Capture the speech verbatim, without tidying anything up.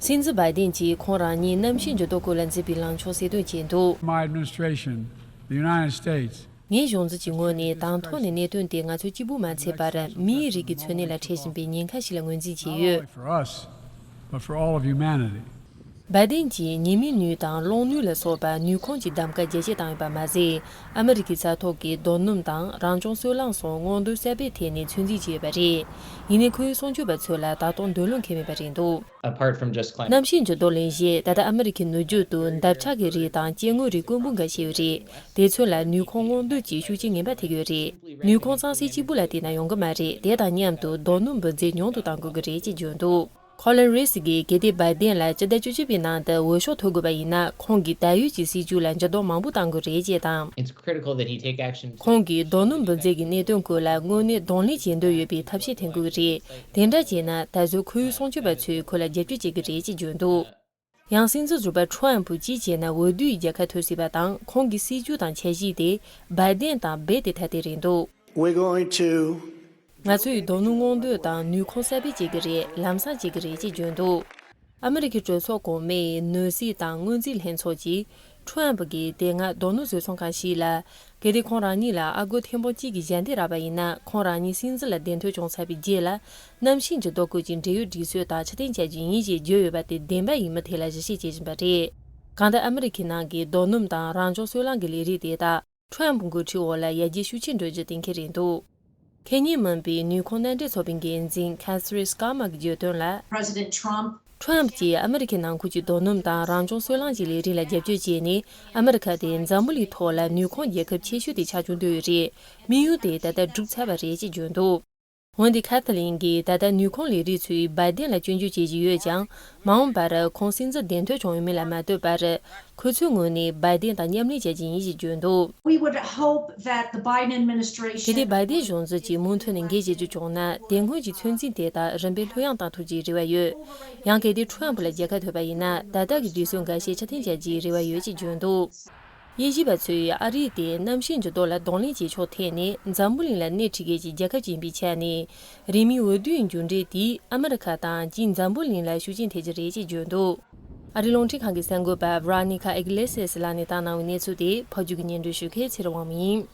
སྲིད་འཛིན་བྷའི་ཏིན་གྱིས་ཁོང་རང་ཉིད་གནམ་གཤིས་འགྱུར་ལྡོག་སྐོར་ལ་མཛད་པའི་ལངས་ཕྱོགས་གསལ་སྟོན་བྱས་འདུག། My administration, the United States, ངའི་གཞུང་འཛིན་གྱི་ངོས་ནས་དང་ཐོག་ནས་གནད་དོན་དེ་ང་ཚོས་གཅིག་པུ་མ་ཚད་པར་མིའི་རིགས་ཀྱི་འཚོ་གནས་ལ་འཕྲད་བཞིན་པའི་ཉེན་ཁ་ཞིག་ལ་ངོས་འཛིན་བྱས་ཡོད། for us, but for all of humanity. བྷའི་ཏིན་གྱིས་ཉི་མའི་ནུས་དང་གློག་ནུས་ལ་སོགས་པ་ནུས་ཁུངས་ཀྱི་གདམ་ག་རྒྱ་སྐྱེད་བཏང་ཡོད་པ་མ་ཟད། ཨ་མི་རི་ཀའི་ས་ཐོག་གི་རྡོ་སྣུམ་དང་རང་བྱུང་སོལ་རླངས་སོགས་སྔོག་འདོན་གསར་པའི་ཐད་ནས་ཚོད་འཛིན་བྱས་ཡོད་པ་རེད། ཡིན་ནའི་ཁོར་ཡུག་སྲུང་སྐྱོབ་པ་ཚོ་ལ་ད་དུང་འདོད་བློ་འཁེལ་མེད་པ་རེད་འདུག། Apart from just climate. གནམ་གཤིས་འགྱུར་ལྡོག་ལས་གཞན། ད་ལྟ་ཨ་མི་རི་ཁའི་ནུབ་རྒྱུད་དུ་འདབ་ཆགས་ཀྱི་རིགས་དང་སྐྱེ་དངོས་རིགས་དཀོན་པོ་འགའ་ཤས་ཡོད་རེད། དེ་ཚོ་ལ་ནུས་ཁུངས་སྔོག་འདོན་གྱིས་ཤུགས་རྐྱེན་ངན་པ་ཐེབས་ཀྱི་ཡོད་རེད། ནུས་ཁུངས་གཙང་སེལ་གཅིག་པུ་ལ་བལྟས་ན་ཡོང་གི་མ་རེད། དེ་དང་མཉམ་དུ་རྡོ་སྣུམ་འབུལ་རྫས་ཉུང་དུ་གཏང་དགོས་ཀྱི་རེད་ཅེས་བརྗོད་འདུག། ཁོ་ལིན་རེས་ཀྱིས་གལ་ཏེ་བྷའི་ཏིན་ལ་སྤྱི་ཟླ་བཅུ་གཅིག་པའི་ནང་དུ་འོས་ཤོག་ཐོབ་དགོས་པ་ཡིན་ན། ཁོང་གིས་ད་ཡོད་ཀྱི་སྲིད་ཇུས་ལ་འགྱུར་ལྡོག་མང་པོ་གཏང་དགོས་རེད་ཅེས་དང་། It's critical that he take action. ཁོང་གིས་རྡོ་སྣུམ་འབུལ་རྫས་ཀྱི་གནད་དོན་སྐོར་ལ་དངོས་གནས་གདོང་ལེན་བྱེད་འདོད་ཡོད་པའི་ཐབས་ཤེས་འཐེན་དགོས་ཀྱི་རེད། དེ་འདྲ་བྱས་ན་ད་གཟོད་ཁོར་ཡུག་སྲུང་སྐྱོབ་པ་ཚོས་ཁོ་ལ་རྒྱབ་སྐྱོར་བྱེད་ཀྱི་རེད་ཅེས་བརྗོད་འདུག། ཡང་སྲིད་འཛིན་ཟུར་པ་ཁྲོམ་ཕུ་གཅིག་བྱས་ན་འོས་བསྡུའི་རྒྱལ་ཁ་ཐོབ་སྲིད་པ་དང་། ཁོང་གི་སྲིད་ཇུས་དང་འཆར་གཞི་དེ་བྷའི་ཏིན་དང་རྦད་དེ་ཐ་དད་རེད་འདུག། We're going to ང་ཚོས་རྡོ་སྣུམ་སྔོག་འདོན་དང་ནུས་ཁུངས་གསར་སྤེལ་བྱེད་ཀྱི་རེད། ལམ་སང་བྱེད་ཀྱི་རེད་ཅེས་བརྗོད་འདུག། ཨ་མི་རི་ཀའི་གྲོས་ཚོགས་གོང་མའི་ནོར་སྲིད་དང་སྔོན་རྩིས་ལྷན་ཚོགས་ཀྱིས་ཁྲོམ་ཕུ་གིས་དེ་སྔ་རྡོ་སྣུམ་བཟོ་ཚོང་ཁང་ཞིག་ལ། གལ་ཏེ་ཁོང་རང་ཉིད་ལ་ཨ་སྒོར་ཐེར་འབུམ་གཅིག་གི་ཞལ་འདེབས་རག་པ་ཡིན་ན། ཁོང་རང་ཉིད་སྲིད་འཛིན་ལ་གདན་ཐོན་བྱུང་ཚར་བའི་རྗེས་ལ། གནམ་གཤིས་འགྱུར་ལྡོག་སྐོར་གྱི་འབྲེལ་ཡོད་སྒྲིག་སྲོལ་དང་ཕྱིར་འཐེན་བྱ་རྒྱུ་ཡིན་ཞེས་བརྗོད་ཡོད་པ་དེ་བདེན་པ་ཡིན་མིན་ཐད་ལ་ཞིབ་བཤེར་བྱེད་བཞིན་པ་རེད། གང་ལྟར་ཨ་མི་རི་ཁའི་ནང་གི་རྡོ་སྣུམ་དང་རང་བྱུང་སོལ་རླངས་ཀྱི་ལས་རིགས་དེ་དག་ཁྲོམ་ཕུ་འགོ་ཁྲིད་འོག་ལ་ཡར་རྒྱས་ཤུགས་ཆེན་འགྲོ་རྒྱུ་གཏན་འཁེལ་རེད་འདུག། ཁེ་ཉེན་མིན་པའི་ནུས་ཁུངས་མནའ་འབྲེལ་ཚོགས་པའི་འགན་འཛིན་ཁ་ཐི་རིན་སྐར་མ་གིས་བརྗོད་དོན་ལ། President Trump ཁྲོམ་ཕུ་གྱིས་ཨ་མི་རི་ཁའི་ནང་ཁུལ་གྱི་རྡོ་སྣུམ་དང་རང་བྱུང་སོལ་རླངས་ཀྱི་ལས་རིགས་ལ་རྒྱབ་སྐྱོར་བྱས་ནས། ཨ་མི་རི་ཁ་དེ་འཛམ་བུ་གླིང་ཐོག་ལ་ནུས་ཁུངས་རྒྱལ་ཁབ་ཆེ་ཤོས་དེ་ཆགས་ཆོག་འདོད་ཡོད་རེད། དམིགས་ཡུལ་དེ་ད་ལྟ་འགྲུབ་ཚར་བ་རེད་ཅེས་བརྗོད་འདུག། འོན་ཏེ་ཁ་ཐི་ལིན་གྱིས་ད་ལྟ་ནུས་ཁུངས་ལས་རིགས་ཚོས་བྷའི་ཏིན་ལ་སྐྱོན་བརྗོད་བྱེད་ཀྱི་ཡོད་ཀྱང་། མ་འོངས་པར་ཁོང་སྲིད་འཛིན་གདན་ཐོན་བྱུང་ཡོད་མིན་ལ་མ་ལྟོས་པར། ཁོ་ཚོའི་ངོས་ནས་བྷའི་ཏིན་དང་མཉམ་ལས་བྱ་རྒྱུ་ཡིན་ཞེས་བརྗོད་འདུག། We would hope that the Biden དེ་administration དུས་བྷའི་ཏིན་གཞུང་འཛིན་གྱིས་མུ་མཐུད་ནས་འགན་བཞེས་རྒྱུ་བྱུང་ན། དེ་སྔོན་གྱི་ཚོད་འཛིན་དེ་དག་རིམ་པས་ལྷོད་ཡངས་བཏང་ཐུབ་རྒྱུའི་རེ་བ་ཡོད། ཡང་གལ་ཏེ་ཁྲོམ་ཕུ་ལ་རྒྱལ་ཁ་ཐོབ་པ་ཡིན་ན། ད་ལྟ་གི་སྒྲིག་སྲོལ་འགའ་ཤས་ཕྱིར་འཐེན་བྱ་རྒྱུའི་རེ་བ་ཡོད་ཅེས་བརྗོད་འདུག། དབྱེ་ཞིབ་པ་ཚོས་ཨ་རི་དེ་གནམ་གཤིས་འགྱུར་ལྡོག་ལ་གདོང་ལེན་བྱེད་ཕྱོགས་ཐད་ནས་འཛམ་བུ་གླིང་ལ་སྣེ་ཁྲིད་མཁན་གྱི་རྒྱལ་ཁབ་ཅིག་ཡིན་པའི་ཆ་ནས། རིང་མིན་འོས་བསྡུའི་མཇུག་འབྲས་དེས་ཨ་མི་རི་ཁ་དང་དེ་བཞིན་འཛམ་བུ་གླིང་ལ་ཤུགས་རྐྱེན་ཐེབས་ཀྱི་རེད་ཅེས་བརྗོད་འདུག། ཨ་རིའི་རླུང་འཕྲིན་ཁང་གི་གསར་འགོད་པ་Veronica Iglesias ལགས་ནས་བཏང་གནང་བའི་གནས་ཚུལ་དེ་ཕབ་སྒྱུར་གྱིས་སྙན་སྒྲོན་ཞུ་མཁན་ཚེ་རིང་དབང་མོ་ཡིན།